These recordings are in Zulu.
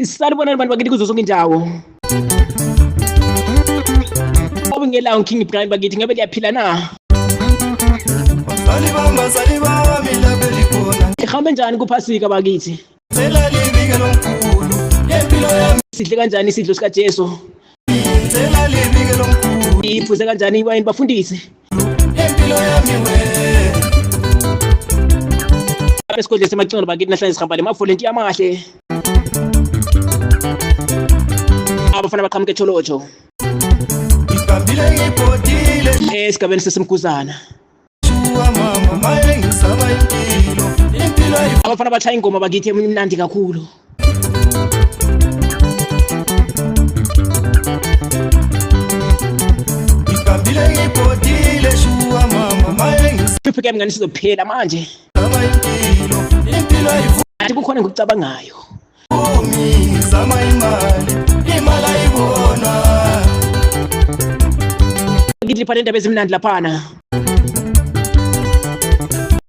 Salibonani bantu bakithi kuzo zonke indawo. Obingelawo King Brian bakithi ngabe liyaphila na? Salibamba salibami lapho likhona. Ihambe njani kuphasika bakithi? Cela libike lomkhulu lempilo yami. Sidle kanjani isidlo sika Jesu? Cela libike lomkhulu. Iphuze kanjani iwayini bafundisi? Lempilo yami we. Esigodlweni semacingo bakithi nahlanje sihamba le mavolontiya amahle. Abafana baqhamuka eTsholotsho. Ngihambile ngibhodile. Esigabeni sesimguzana. Shuwa mama maye ngisaba impilo. Impilo Abafana bashaya ingoma bakithi emnandi kakhulu. Ngihambile ngibhodile shuwa mama maye ngisaba Hlupheka mngani sizophela manje. impilo. Impilo Athi kukhona ngikucabangayo. ayivumi ngizama imali. Imali ayibonwa. Bakithi lipha lendaba ezimnandi laphana.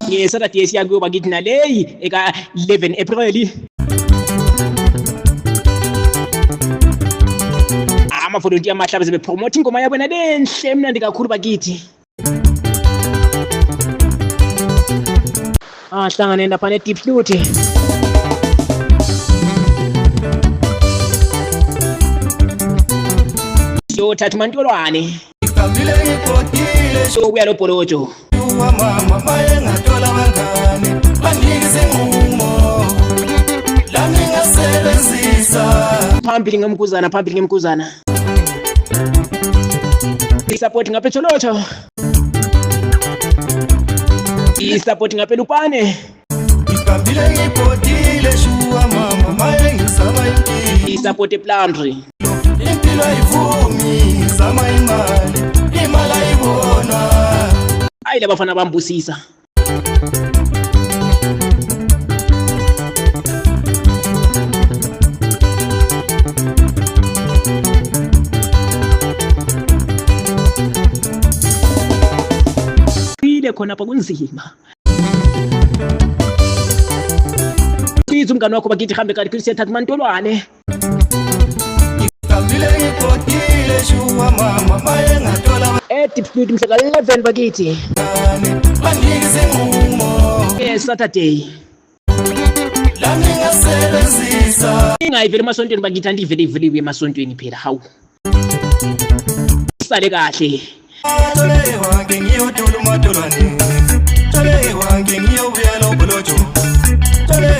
Nge-Saturday siya kuyo bakithi naleyi eka 11 April. Amavolontiya amahle abaze bepromote ingoma yabo nalenhle emnandi kakhulu bakithi. Ahlangane lapha ne-Deep Flute. Siyothatha umantolwane. Ngihambile ngibhodile Sokubuya lo bholojo. shuwa mama maye ngathola abangani banike isinqumo lami ngasebenzisa. Phambili ngemkuzana, phambili ngemkuzana. Isupport ngapha eTsholotsho. Isupport ngapha eLupane. Ngihambile ngibhodile shuwa mama maye ngisaba impilo. Isupport ePlumtree. Impilo ayivumi ngizama imali. Imali ayibonwa. Ayi labafana bambusisa. Qile khonapha kunzima. Biza umngane wakho bakithi hambe kanti siyathatha mantolwane. Ngihambile ngibhodile shuwa mama maye ngathola eDeep Flute mhla ka-11 bakithi. abangani banike isinqumo Yes, Saturday. lami ngasebenzisa. Ingayiveli emasontweni bakithi andivele iveliwe emasontweni phela hawu. Sale kahle. Tole wange ngiyothola umatolwane. Tole wange ngiyobuya lobholojo. Tole